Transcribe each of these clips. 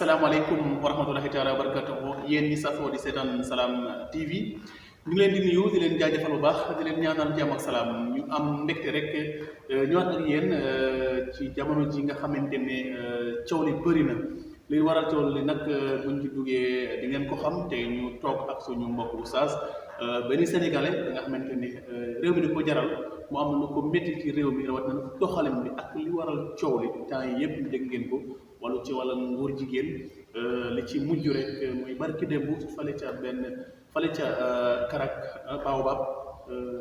asalaamaaleykum wa rahmatulahi taala wa barakatuhu yéen ñi safoo di seetaan Salam TV ñu ngi leen di nuyu di leen jaajëfal bu baax di leen ñaanal jàmm ak salaam ñu am mbégte rek ñëwaat ak yéen ci jamono ji nga xamante ne coow li bëri na li waral coow li nag buñ ci duggee di ngeen ko xam te ñu toog ak suñu mbokk oustaz benn sénégalais da nga xamante ni réew mi di ko jaral mu am lu ko métti ci réew mi rawat na doxalin bi ak li waral coow li temps yi yëpp dégg ngeen ko wala ci wàllu nguur jigéen li ci mujj rek mooy barki démb fale ca Karak Baobab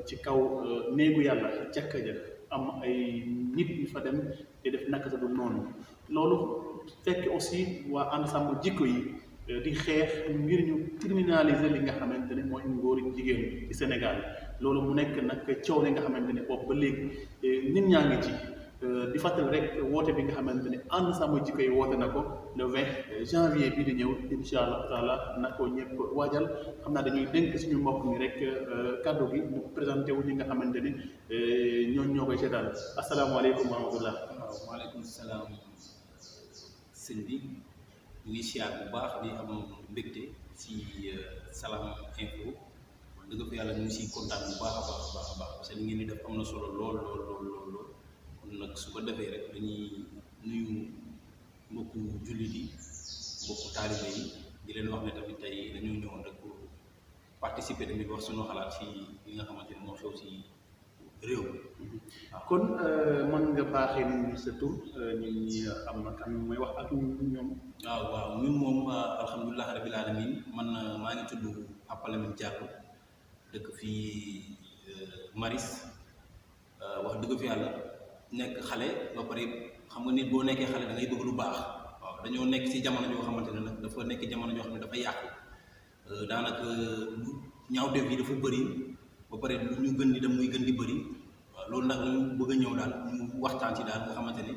ci kaw néegu yàlla jàkka ja am ay nit yu fa dem te def naka sa du noonu loolu fekk aussi waa ànd sàmm jikko yi di xeex ngir ñu criminaliser li nga xamante ne mooy ngóor jigéen ci Sénégal loolu mu nekk nag coow li nga xamante ne boobu ba léegi nit ñaa ngi ci di fàttali rek woote bi nga xamante ne ànd sàmm jikko yi woote na ko le 20 janvier bii di ñëw incha allah taala na ko ñëpp waajal xam naa dañuy dénk suñu mbokk mi rek kàddu gi mu présenté wu ñi nga xamante ne ñoo koy seetaan asalaamaaleykum wa rahmatullah. waaw waaleykum salaam sëñ bi ñu ngi siyaar bu baax di am mbégte ci Salam Info dëgg fa yàlla ñu ngi siy kontaan bu baax a baax parce que li ngeen di def am na solo lool kon nag su ko defee rek dañuy nuyu mbokku jullit yi mbokku taalibe yi di leen wax ne tamit tey dañoo ñëwoon rek pour participer tamit wax suñu xalaat ci li nga xamante ne moo xew ci réew mi. kon mën nga baaxee nit ñi sa tur ñun ñi xam na kan mooy wax ak ñoom. waaw ñun moom alhamdulilah rabil alamin man maa ngi tudd Papa Lamine Diallo dëkk fii Maris wax dëgg fi yàlla nekk xale ba pare xam nga nit boo nekkee xale da ngay bëgg lu baax waaw dañoo nekk ci jamono joo xamante ne nag dafa nekk jamono joo xam ne dafa yàqu daanaka ñaawteef yi dafa bëri ba pare lu ñu gën di dem muy gën di bëri waaw loolu nag lañu bëgg a ñëw daal ñu waxtaan ci daal nga xamante ne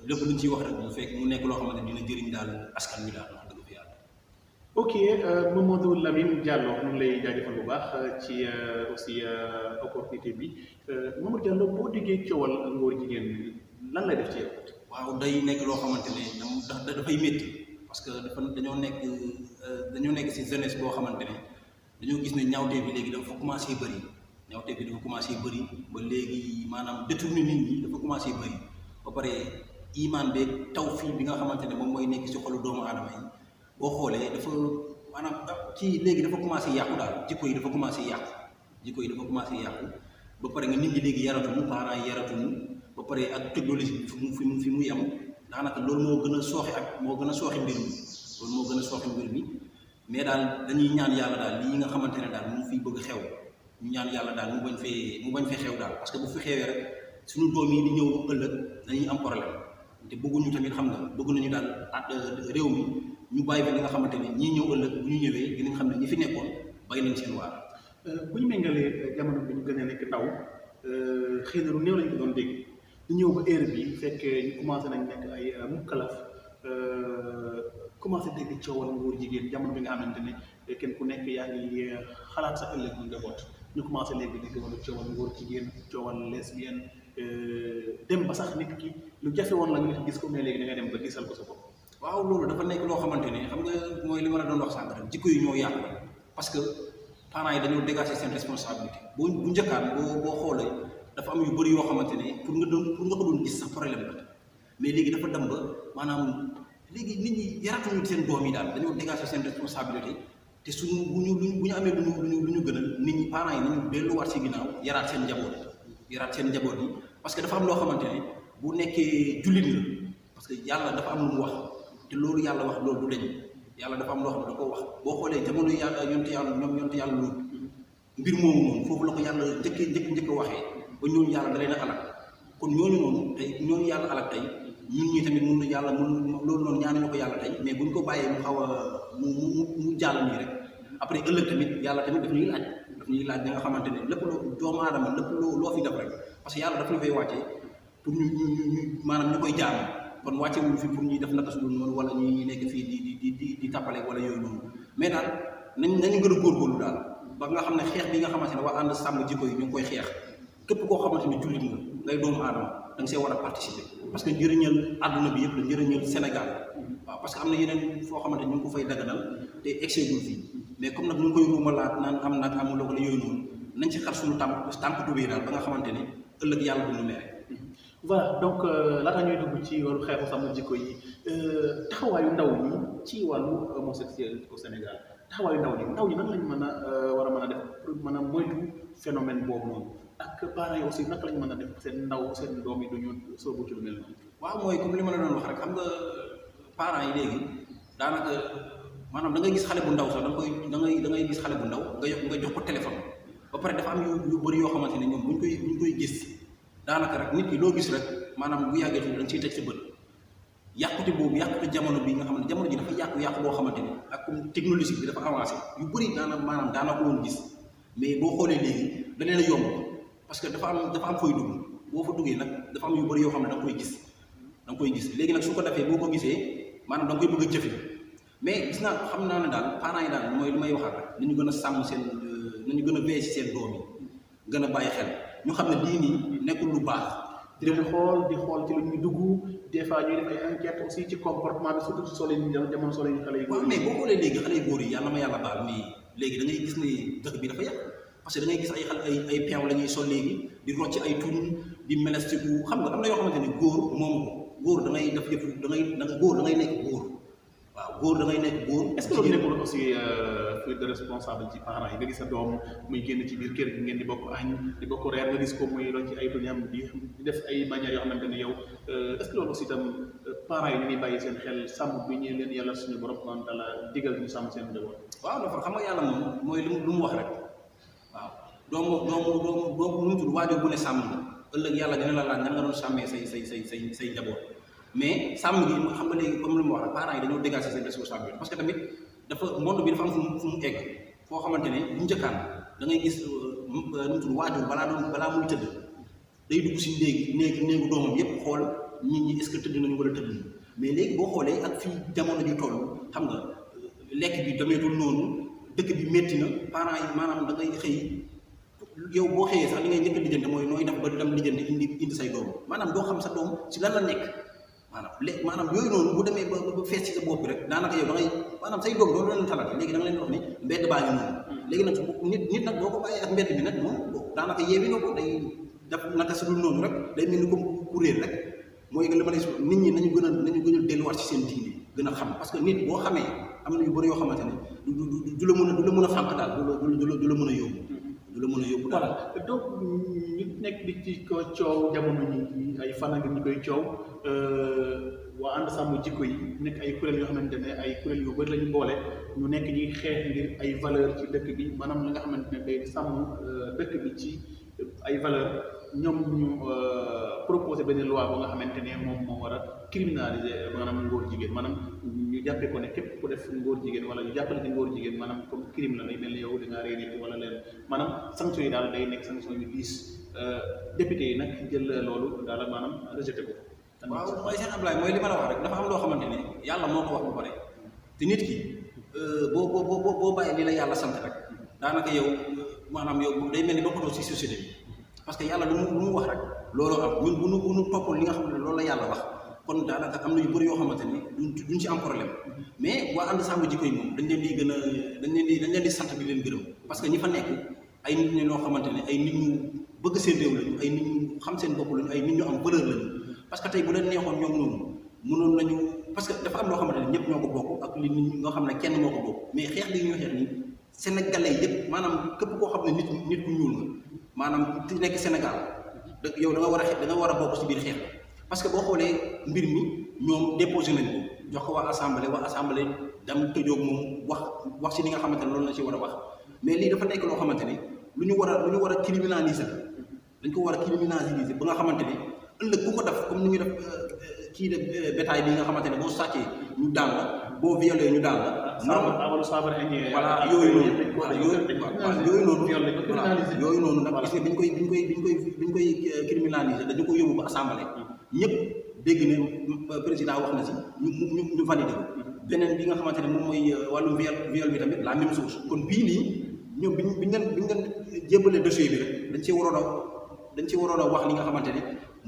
lépp luñ ciy wax rek bu fekk mu nekk loo xamante ne dina jëriñ daal askan wi daal wax dëgg fi yàlla. ok Mamadou Lamine Diallo ñu ngi lay jaajëfal bu baax ci aussi opportunité bi Mamadou Diallo boo déggee coowal ngóor jigéen lan lay def ci yow. waaw day nekk loo xamante ne dafay métti parce que dañoo nekk ci jeunesse boo xamante ne dañoo gis ne ñaawtee bi léegi dafa commencé bëri ñaawtee bi dafa commencé bëri ba léegi maanaam détourné nit ñi dafa commencé bëri ba pare imaan beeg tawfiq bi nga xamante ne moom mooy nekk ci xolu doomu aadama yi boo xoolee dafa maanaam ci léegi dafa commencé yàqu daal jikko yi dafa commencé yàqu ba pare nga nit ñi léegi yaratuñu parents yi yaratuñu ba pare ak technologie bi fi mu yem daanaka loolu moo gën a sooxe mbir mi mais daal dañuy ñaan yàlla daal lii nga xamante ne daal mu fiy bëgg xew ñu ñaan yàlla daal mu bañ fee xew daal parce que bu fi xewee rek suñu doom yi di ñëw ëllëg dañuy am problème te bëgguñu tamit xam nga bëgg nañu daal réew mi ñu bàyyi fi li nga xamante ne ñii ñëw ëllëg bu ñu ñëwee dinañ xam ne ñi fi nekkoon bàyyi nañ seen waar. bu ñu méngalee jamono bi ñu gën a nekk ndaw xëy na lu néew lañ ko doon dégg ñu ñëw ba heure bi fekk ñu commencé nañ nekk ay mukkalaf commencé dégg coowal ngóor jigéen jamono bi nga xamante ne kenn ku nekk yaa ngi xalaat sa ëllëg bu njaboot ñu commencé léegi dégg wala coowal ngóor jigéen coowal lesbienne dem ba sax nit ki lu jafe woon la nit gis ko mais léegi da nga dem ba gisal ko sa bopp. waaw loolu dafa nekk loo xamante ne xam nga mooy li ma la doon wax sànq rek jikko yi ñoo yàqu parce que parents yi dañoo dégager seen responsabilité bu njëkkaan boo xoolee dafa am yu bëri yoo xamante ne pour nga ko doon gis sax problème la mais léegi dafa dem ba maanaam léegi nit ñi yaratuñu seen doom yi daal dañoo dégager seen responsabilité te suñu bu ñu amee lu ñu gënal nit ñi parents yi nañu delluwaat si ginnaaw yaraat seen njaboot yi parce que dafa am loo xamante ne bu nekkee jullit la parce que yàlla dafa am lu mu wax te loolu yàlla wax loolu du deñ yàlla dafa am loo xam ne da ko wax boo xoolee jamono yàlla yonte yàlla loolu mbir moomu noonu foofu la ko yàlla njëkk waxee ba ñooñu yàlla da leen a alak kon ñooñu noonu tey ñooñu yàlla alak tey ñun ñi tamit mun na yàlla mun loolu noonu ñaanuñu ko yàlla tey mais buñ ko bàyyee mu xaw a mu jàll nii rek après ëllëg tamit yàlla tamit daf ñuy laaj da nga xamante ne lépp loo doomu aadama lépp loo fi def rek parce que yàlla daf ñu fay wàccee pour ñu maanaam ñu koy jaam kon wàcce wuñ fi pour ñuy def naka su dul noonu wala ñuy nekk fii di tappale wala yooyu noonu mais daal nañu gën a góorgóorlu daal ba nga xam ne xeex bi nga xamante ne waa ànd sàmm jikko yi ñu ngi koy xeex képp koo xamante ne jullit nga ngay doomu aadama da nga see war a participer parce que njëriñal àdduna bi yëpp la njëriñal Sénégal waaw parce que am na yeneen foo xamante ñu ngi ko fay daganal te excédul fii mais comme nag ñu ngi koy ruumalaat naan am nag amuloo ko la yooyu noonu nañ ci xar suñu tànk tubéy daal ba nga xamante ne ëllëg yàlla du ñu mere. voilà donc laata ñuy dugg ci wàllu xeexu sàmm jikko yi taxawaayu ndaw ñi ci wàllu homosexualité au Sénégal taxawaayu ndaw ñi nan lañ mën a war a mën a def pour mën a moytu phénomène boobu noonu ak parents yi aussi naka lañ mën a def seen ndaw seen doom yi duñu soobu ci lu mel noonu. waaw mooy comme li ma la doon wax rek xam nga parents yi léegi daanaka maanaam da ngay gis xale bu ndaw sax da ngay gis xale bu ndaw nga jox ko téléphone ba pare dafa am yu bëri yoo xamante ne ñoom buñ koy gis daanaka rek nit ki loo gis rek maanaam bu yàggee tuuti da nga ciy teg sa bët yàqute boobu yàqute jamono bi nga xam ne jamono ji dafa yàqu boo xamante ni ak comme technologie bi dafa avancé yu bëri daana ko woon gis mais boo xoolee léegi da leen a yomb parce que dafa am fooy dugg boo fa duggee nag dafa am yu bëri yoo xam ne da nga koy gis léegi nag su ko defee boo ko gisee maanaam da nga koy bëgg a jëfe mais gis naa xam naa ne daal parents yi daal mooy li may waxaat rek nañu gën a sàmm nañu gën a veillé ci seen doom yi gën a bàyyi xel ñu xam ne lii nii nekkul lu baax di xool ci lu ñuy dugg des fois ñuy def ay enquête aussi ci comportement bi surtout ci solo yi jamono solo yi xale yi. waaw mais boo xoolee léegi xale yu góor yi yàlla ma yàlla baal nii léegi da ngay gis ne dëkk bi dafa yàq parce que da ngay gis ay xale ay peew la ñuy sol léegi di rocc ay tun di melestiku xam nga am na yoo xamante ne góor moomu ko góor da ngay def yëpp góor da ngay nekk góor waaw góor da ngay nekk góor. est-ce que loolu nekkul aussi fuite de responsable ci parents yi nga gis sa doom muy génn ci biir kër gi ngeen di bokk añ di bokk reer nga gis ko muy doon ci ay duñam di def ay manières yoo xamante ne yow est-ce que loolu aussi itam parents yi ñu ngi bàyyi seen xel sàmm bi ñu leen yàlla suñu borom subhanahu wa taala digal ñu sàmm seen njaboot. waaw dafa xam nga yàlla moom mooy lu mu wax rek waaw doomu lu mu tudd waajur bu ne sàmm nga ëllëg yàlla dina la laaj nan nga doon sàmmee say njaboot mais sàmm gi xam nga léegi comme lu mu wax rek parents yi dañoo dégager seen responsabilité parce que tamit dafa monde bi dafa am fu mu egg foo xamante ne bu njëkkaan da ngay gis nu mu tudd waajur balaa muy tëdd day dugg si néegu doomam yépp xool nit ñi est-ce que tëdd nañu wala tëdd nañu mais léegi boo xoolee ak fii jamono ji toll xam nga lekk bi dameetul noonu dëkk bi métti na parents yi maanaam da ngay xëy yow boo xëyee sax li ngay njëkk a lijjanti mooy nooy def ba dem lijjanti indi say doom maanaam doo xam sa doom si lan la nekk maanaam yooyu noonu bu demee ba fees ci sa bopp bi rek daanaka yow da ngay maanaam say doom doo leen talal léegi da nga leen wax ni mbedd baa ngi noonu léegi nag nit nag boo ko bàyyee ak mbedd bi nag moom daanaka yeewi nga ko day def naka si dul noonu rek day mel ni comme kuréel rek mooy li ma lay nit ñi nañu gën a delluwaat ci seen diine gën a xam parce que nit boo xamee am na yu bëri yoo xamante ne du la mën a fànq daal du la mën a yóbbu voilà donc ñu nekk di ci ko coow jamono ñi ay fan ak ñu koy coow waa ànd sàmm jikko yi nekk ay kuréel yoo xamante ne ay kuréel yu bëri lañu boole ñu nekk ñuy xeex ngir ay valeur ci dëkk bi maanaam li nga xamante ne day sàmm dëkk bi ci ay valeur ñoom ñu proposé benn loi bu nga xamante ne moom moo war a criminaliser maanaam ngóor jigéen maanaam ñu jàppee ko ne képp ku def ngóor jigéen wala ñu jàppale ci ngóor jigéen maanaam comme crime la day mel ni yow da ngaa rey nit wala leen maanaam sanction yi daal day nekk sanction yu diis député yi nag jël loolu daal maanaam rejeté ko. waaw mooy seen Ablaye mooy li ma la wax rek dafa am loo xamante ne yàlla moo ko wax bu pare te nit ki boo bàyyi li la yàlla sant rek daanaka yow maanaam yow day mel ni bokkutoo ci société bi parce que yàlla lu mu wax rek looloo am ñun bu nu toppal li nga xam ne loolu la yàlla wax kon daanaka am na yu bëri yoo xamante ni duñ ci am problème mais waa ànd sàmm jikko yi moom dañ leen di sant di leen gërëm parce que ñi fa nekk ay nit ñi ñoo xamante ne ay nit ñu bëgg seen réew lañu ay nit ñu xam seen bopp lañu ay nit ñu am valeur lañu parce que tey bu leen neexoon ñoom noonu mënoon nañu parce que dafa am loo xamante ne ñëpp ñoo ko bokk ak li nit ñoo xam ne kenn moo ko bokk mais xeex li ñoo xeex nii sénégalais yëpp maanaam képp koo xam ne nit ku ñuul nga maanaam ci nekk Sénégal yow da nga war a bokk ci biir xeex parce que boo xoolee mbir mi ñoom déposé nañ ko jox ko waa assemblée dem tëjoog moom wax ci li nga xamante ne loolu la ci war a wax mais lii dafa nekk loo xamante ne lu ñu war a criminaliser dañ ko war a criminaliser ba nga xamante ne ëllëg ku ko def comme ni ñu def kii de bétail bi nga xamante ne boo sàccee ñu daal la boo violé ñu daal la. voilà yooyu noonu nag gis nga biñ koy criminaliser dañu ko yóbbu ba assemblée ñëpp dégg ne président wax na si ñu validé ko beneen bi nga xamante ne moom mooy wàllum viol bi tamit la même chose kon bii nii ñoom biñ leen jébbalee dossier bi rek dañ ci waroon a wax li nga xamante ne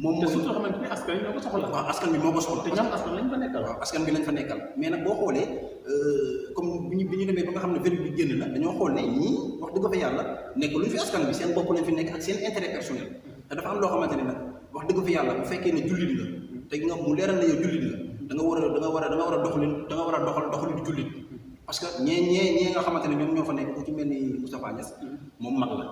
moom te surtout xamante ni askan wi ñoo ko soxla. waaw askan bi moo ko soxla te ñoom askan lañ fa nekkal. waaw askan bi lañ fa nekkal mais nag boo xoolee comme bi ñu demee ba nga xam ne verdict bi génn na dañoo xool ne ñii wax dëgg fa yàlla nekk luñ fi askan bi seen bopp lañ fi nekk ak seen intérêt personnel te dafa am loo xamante ne nag wax dëgg fa yàlla bu fekkee ne jullit nga te nga mu leeral na yow jullit nga da nga war a doxalin jullit parce que ñee nga xamante ne ñoom ñoo fa nekk ku ci mel ni Moustapha Niasse moom mag la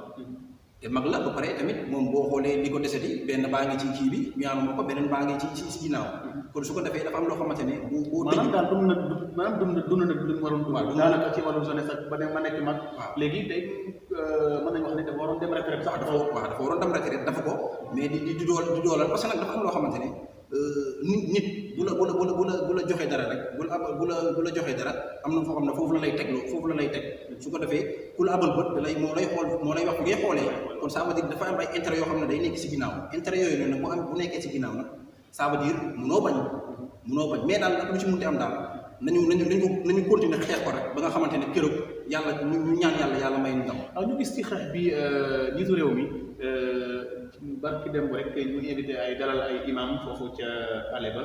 te mag la ba pare tamit moom boo xoolee li ko deseti benn baa ngi ci kii bi ñaanu ma ko beneen baa ngi ci ginnaaw kon su ko defee dafa am loo xamante ne boo maanaam daal dund na lu mu waroon dund daanaka ci wàllu jeunesse ak ba ma nekk mag léegi tey mën nañu wax ne dafa waroon dem retraite sax dafa waroon dem retraite dafa ko mais di doolal parce que nag dafa am loo xamante ne nit bu la joxee dara rek bu la joxee dara am na foo xam ne foofu la lay teg su ko defee ku la abal bët da lay moo lay wax ngay xoolee kon ça veut dire dafa am ay intérêt yoo xam ne day nekk si ginnaaw intérêt yooyu noonu nag bu nekkee si ginnaaw nag ça veut dire munoo bañ mais daal ak lu ci munti am daal nañu continuer xeex ko rek ba nga xamante ne keroog yàlla ñu ñaan yàlla may ndam. waaw ñu gis ci xeex bi njiitu réew mi barki dem rek ñu invité ay dalal ay imam foofu ca ale ba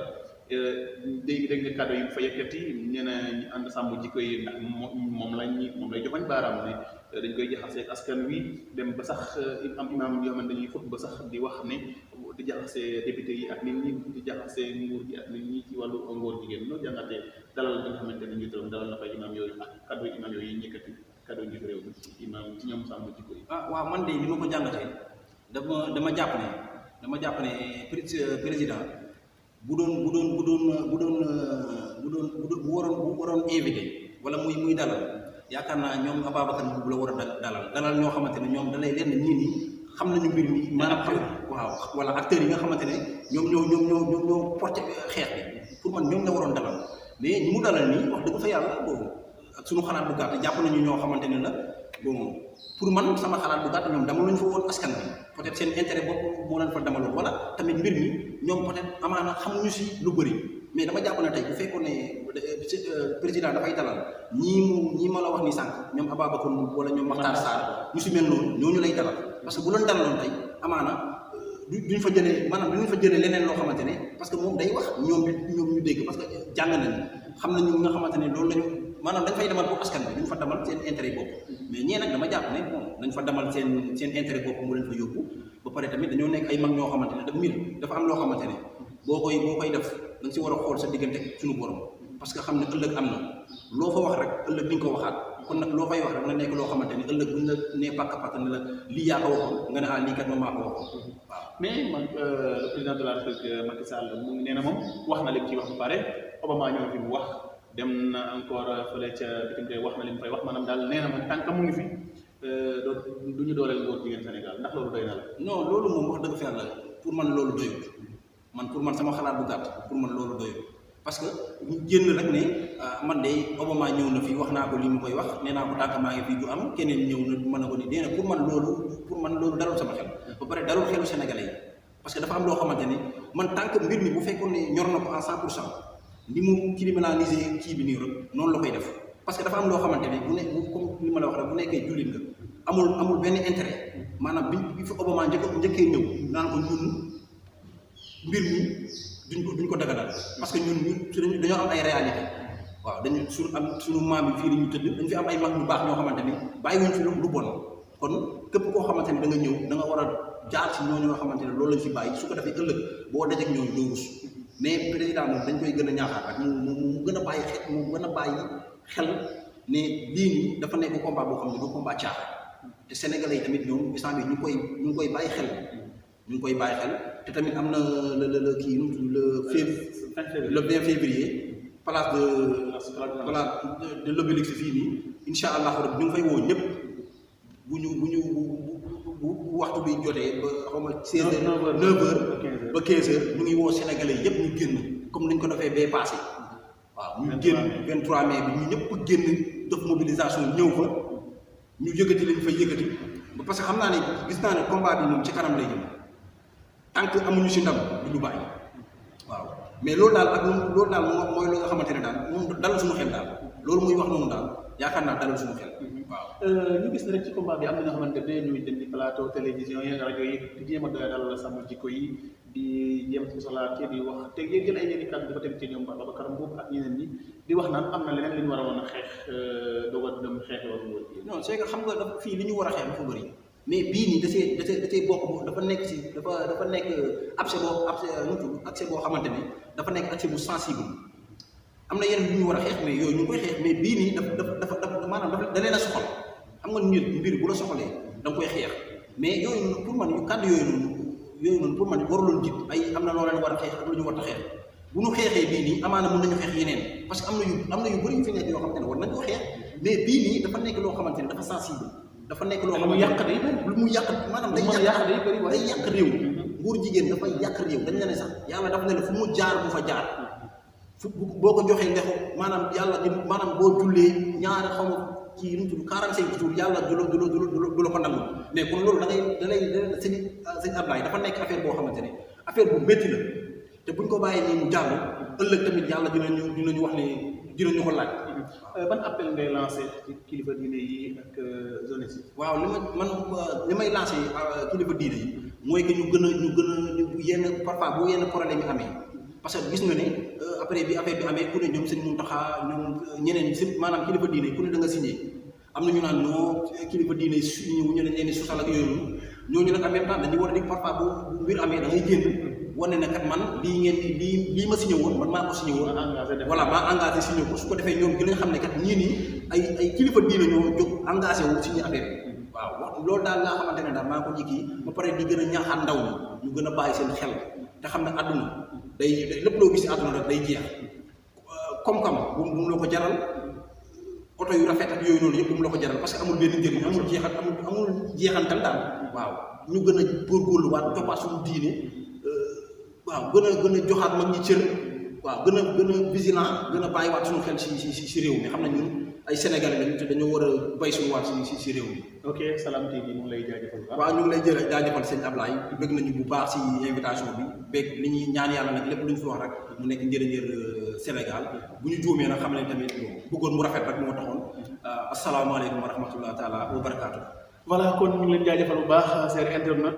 dégg nga kàddu yi fa yëkkati nee na ñu ànd sàmm jikko yi ndax moom lay joxoñ baaraam ne dañ koy jaxasee ak askan wi dem ba sax am imam yoo xam ne dañuy fut ba sax di wax ne di jaxasee député yi ak nit ñi di jaxasee nguur gi ak nit ñi ci wàllu ngóor jigéen noo jàngatee dalal bi nga xamante ne njiitu réew dalal na fay imam yooyu ak kàddu imam yooyu ñëkkati kàddu njiitu réew mi ci imam ci ñoom sàmm jikko yi. waaw man de li ma ko jàngatee dama jàpp ne président bu waroon invité wala muy dalal yaakaar naa ñoom Ababacar bu la war a dalal ñoo xamante ne ñoom da lay leen ñii nii xam nañu mbir mi maanaam waaw wala acteurs yi nga xamante ne ñoom ñoo porté xeex bi pour man ñoom la waroon dalal mais ñi mu dalal nii wax dëgg fa yàlla bon ak suñu xalaat bu gàtt jàpp nañu ñoo xamante ne la bon pour man sama xalaat bu gàtt ñoom damaluñ fa woon askan bi peut-être seen intérêt bopp moo leen fa damaloon wala tamit mbir mi ñoom peut-être amaana xamuñu si lu bëri mais dama jàpp ne tey bu fekkoon ne président dafay dalal ñii ma la wax ni sànq ñoom Ababacar wala ñoom Makhtar Sarr ñu si mel noonu ñooñu lay dalal parce que bu leen dalaloon tey amaana duñ fa jëlee leneen loo xamante ne parce que moom day wax ñoom ñu dégg parce que jàng nañu xam nañu nga xamante ne loolu lañu maanaam dañ fay demal pour askan bi duñ fa demal seen intérêt bopp mais ñee nag dama jàpp ne bon dañ fa demal seen intérêt bopp mu leen fa yóbbu ba pare tamit dañoo nekk ay mag ñoo xamante ne dafa am loo xamante ne boo koy def da nga si war a xool sa diggante suñu borom parce que xam ne ëllëg am na loo fa wax rek ëllëg di nga ko waxaat kon nag loo fay wax rek na nekk loo xamante ne ëllëg buñ la nee pàkk ne la lii yaa ko waxoon nga ne lii kat moom maa ko waxoon waaw. mais man le président de la République Macky Sall mu ngi nee na moom wax na li mu ci wax bu pare Obama ñëw fi mu wax dem na encore fële ca bitim réew wax na li mu fay wax maanaam daal nee na man tànk mu ngi fi du ñu dooleel góor jigéen Sénégal ndax loolu doy na la. non loolu moom wax dëgg fa yàlla pour man loolu doyut pour man sama xalaat bu gàtt pour man loolu doyut parce que ñu génn rek ne man de Obama ñëw na fii wax naa ko li mu koy wax nee naa ko tànk maa ngi fii du am keneen ñëw na mën na ko ni dee na pour man loolu dalul sama xel ba pare dalul xelu Sénégalais yi parce que dafa am loo xamante ne man tant que mbir mi bu fekkoon ne ñor na ko à 100% ni mu criminaliser kii bi nii rek noonu la koy def parce que dafa am loo xamante ne comme li ma la wax rek bu nekkee jullit nga amul benn intérêt maanaam bi fi Obama njëkkee ñëw naan ko ñun mbir mi duñ ko daganal parce que ñun dañoo am ay réalité waaw suñu maam yi fii la ñu tëdd dañ fi am ay mag ñu baax ñoo xamante ni bàyyiwuñ fi lu bon kon képp koo xamante ni da nga ñëw da nga war a jaar si ñooñu nga xamante ne loolu lañ fi bàyyi su ko defee ëllëg boo dajeek ñooñu doo rus mais président moom dañ koy gën a ñaaxaat ak mu gën a bàyyi xel ne lii nii dafa nekk combat boo xam ne du combat caaxaan te sénégalais yi tamit ñoom instant bi ñu ngi koy bàyyi xel te tamit am na le kii nu mu tudd le 20 février place de l'Obélisque fii nii incha allah ñu ngi fay woo ñëpp bu waxtu bi jotee ba xaw ma 16h 9h ba 15h ñu ngi woo sénégalais yëpp ñu génn comme nañ ko defee bee passé waaw ñu génn 23 mai bi ñu ñëpp génn def mobilisation ñëw fa ñu yëkkati lañ fay yëkkati parce que xam naa ne gis naa ne combat bi moom ci kanam lay jëm tant que amuñu si ndam du ñu bàyyi waaw mais loolu daal mooy lu nga xamante ne daal moom dalal suñu xel daal loolu muy wax noonu daal yaakaar naa dalal suñu xel waaw. ñu gis ne rek ci combat bi am na ñoo xamante ne ñuy dem di plateau télévision yi rajo yi di jéem a dalal sàmm jikko yi di jéem a sosalaat di wax te jël ay yenn kàddu di ko teg ci ñoom Babacar Mbuub ak ñeneen ñi di wax naan am na leneen li ñu war a woon a xeex doog a dem xeex loolu. non c'est que xam nga dafa fii li ñu war a xeex dafa bëri mais bii nii da cee bokk dafa nekk si dafa nekk accès boo xamante ni dafa nekk accès bu sensible am na yeneen yu ñu war a xeex mais yooyu ñu koy xeex mais bii nii dafa maanaam da leen a soxal xam nga mbir bu la soxalee da nga koy xeex mais yooyu noonu pour man yu kàddu yooyu noonu pour man waruloon jib ay am na loo leen war a xeex ak lu ñu war a xeex bu ñu xeexee bii nii amaana mën nañu xeex yeneen parce que am na yu bëri yu fi nekk yoo xamante ne war nañ ko xeex mais bii nii dafa nekk loo xamante ne dafa sensible dafa nekk loo xamante ne yàq day lu mu yàq maanaam day yàq réew nguur jigéen dafay yàq réew dañ la ne sax yàlla dafa ne la fu mu jaar bu fa jaar boo ko joxee ndexu maanaam yàlla di maanaam boo jullee ñaari xaw ma ci nu mu tudd 45 jours yàlla du la ko nangu mais kon loolu da lay sëñ Ablaye dafa nekk affaire boo xamante ne affaire bu métti la te buñ ko bàyyee nii mu jàll ëllëg tamit yàlla dinañu wax ne dinañu ko laaj. ban appel ngay lancé ci kilifa diine yi ak jeunesse yi. waaw li may lancé kilifa diine yi mooy que ñu gën a yenn parfois bu yenn problème yi amee. parce que gis nga ne après bi affaire bi amee ku ne ñoom sëñ Mountakha ñoom ñeneen si maanaam kilifa diine ku ne da nga signé am na ñu naan non kilifa diine signé wu ñu ne leen di sosal ak yooyu ñooñu nag en même temps dañuy war a di parfois bu mbir amee da ngay génn wane ne kat man lii ma signé woon man maa ko signé woon. voilà maa engagé signé ko su ko defee ñoom dinañ xam ne kat ñii nii ay kilifa diine ñoo jóg engagé wu signé affaire bi waaw loolu daal laa xamante ne daal maa ko jikki ba pare di gën a ñaaxaat ndaw ñi ñu gën a bàyyi seen xel te xam ne àdduna day lépp loo gis àdduna rek day jeex koom-koom bu mu la ko jaral oto yu rafet ak yooyu noonu yëpp bu mu la ko jaral parce que amul benn njëriñ amul jeexantal daal waaw ñu gën a góorgóorluwaat toppaat suñu diine waaw gën a joxaat mag ñi cër waaw gën a vigilant gën a bàyyiwaat suñu xel si réew mi xam ne ñun ay Sénégalais lañu te dañoo war a bay suñu waat si réew mi. ok Salam TV mu ngi lay jaajëfal. waaw ñu ngi lay jaajëfal sëñ Ablaye bëgg nañu bu baax si invitation bi beeg li ñuy ñaan yàlla nag lépp lu ñu fi wax rek mu nekk njëriñër Sénégal bu ñu juumee nag xam ne tamit bëggoon mu rafet rek moo taxoon asalaamaaleykum wa rahmatulah taala wa barakaatu. voilà kon ñu ngi leen jaajëfal bu baax seen internet.